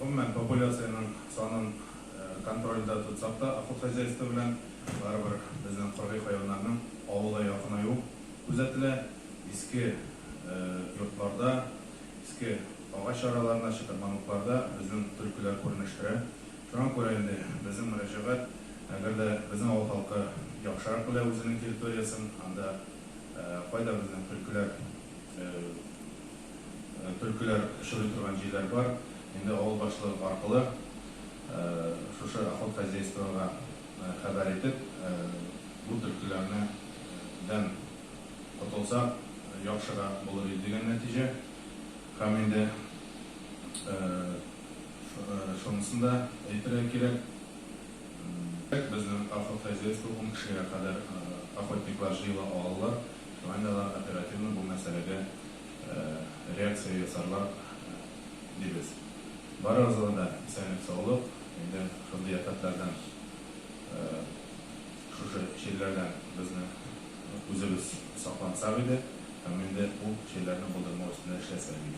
Гомумән, популяциянең санын контрольдә тотсак та, охотхозяйство белән, барыбер безнең кыргый хайваннарның авылга якынаюы күзәтелә. Иске йортларда, иске агач араларында, чытырманлыкларда безнең төлкеләр күренештерә. Шуңа күрә инде безнең мөрәҗәгать, әгәр дә безнең авыл халкы яхшырак белә үзенең территориясен, анда кайда безнең төлкеләр, Төлкеләр очрый торган җирләр бар. Инде авыл башлыгы аркылы шушы охотхозяйствога хәбәр итеп, бу төлкеләрне дән котылсак, яхшыга булыр иде дигән нәтиҗә. Һәм инде шунысын да әйтергә кирәк, безнең охотхозяйство ун кешегә кадәр охотниклар җыела алалар. Шуңа инде алар оперативно бу мәсьәләгә реакция ясарлар дибез. Барыгызга да исәнлек-саулык, инде шундый афәтләрдән, шушы чирләрдән безне үзебез саклансак иде һәм инде ул чирләрне булдырмау өстендә эшләсәк иде.